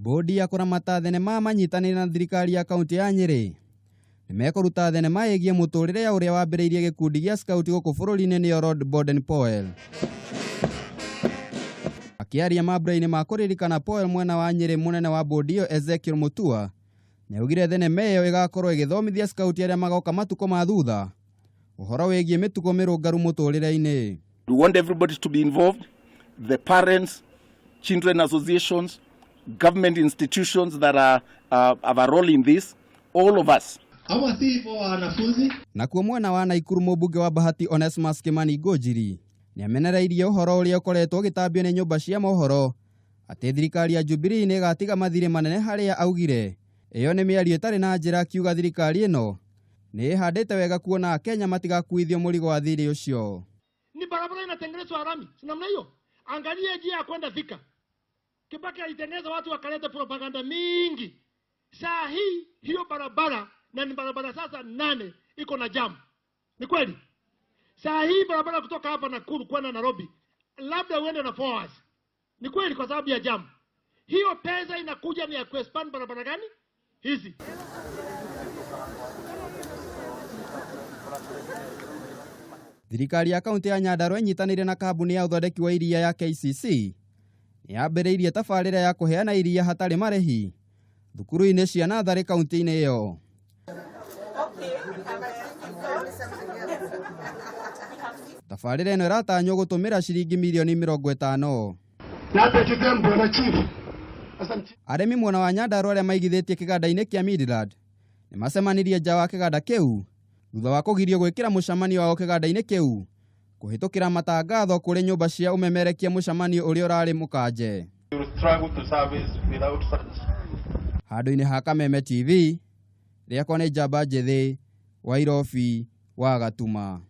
Bodi ya kũramata thenema manyitanĩire na thirikari ya kaunti ya Nyĩrĩ nĩmekũruta thenema ĩgiĩ mũtũrĩre ya ũrĩa wambĩrĩirie gĩkundi gĩa scout gũkũ bũrũri-inĩ nĩyo Lord Baden Powell. Akĩaria mambura-inĩ ma kũririkana Powell mwena wa Nyĩrĩ, mũnene wa bodi ĩyo Ezekiel Mutua nĩaugire thenema ĩyo ĩgakorwo ĩgĩthomithia scout arĩa magoka matukũ ma thutha ũhoro wĩgiĩ mĩtugo mĩrũngaru mũtũrĩre-inĩ. We want everybody to be involved, the parents, children associations, government institutions that are, have a role in this, all of us. Ama si hivyo wanafunzi? Nakuo mwena wa Naikuru mũmbunge wa Bahati Onesmus Kimani Ngũnjiri nĩamenereirie ũhoro ũrĩa ũkoretwo ũgĩtambio nĩ nyũmba cia mohoro atĩ thirikari ya Jubilee nĩ ĩgatiga mathirĩ manene harĩa augire ĩyo nĩ mĩario ĩtarĩ na njĩra, akiuga thirikari ĩno nĩ ĩhandĩte wega kuona Akenya matigakuithio mũrigo wa thirĩ ũcio. Ni barabara inatengenezwa lami, si namna hiyo? Angalia njia ya kwenda Thika. Kibaki alitengeneza, watu wakaleta propaganda mingi. Saa hii hiyo barabara, na ni barabara sasa 8 iko na jam. Ni kweli? Saa hii barabara kutoka hapa Nakuru kwenda Nairobi labda uende na 4 hours. Ni kweli, kwa sababu ya jam. Hiyo pesa inakuja ni ya kuexpand barabara gani? Hizi. Thirikari ya kaunti ya Nyandarua ĩnyitanĩire na kambuni ya ũthondeki wa iria ya KCC nĩ yambĩrĩirie tabarĩra ya kũheana iria hatarĩ marĩhi thukuru-inĩ cia natharĩ kaunti-inĩ ĩyo. Tabarĩra ĩno ĩratanywo gũtũmĩra ciringi mirioni 50. Arĩmi mwena wa Nyandarua arĩa maigithĩtie kĩganda-inĩ kĩa Midland nĩ macemanirie nja wa kĩganda kĩu thutha wa kũgirio gwĩkĩra mũcemanio wao kĩganda-inĩ kĩu kũhĩtũkĩra matangatho kũrĩ nyũmba cia ũmemerekia mũcemanio ũrĩa ũrarĩ mũkanje. Handũ-inĩ ha Kameme TV, rĩakwa nĩ Njamba Njĩthĩ wa Irobi wa Gatuma.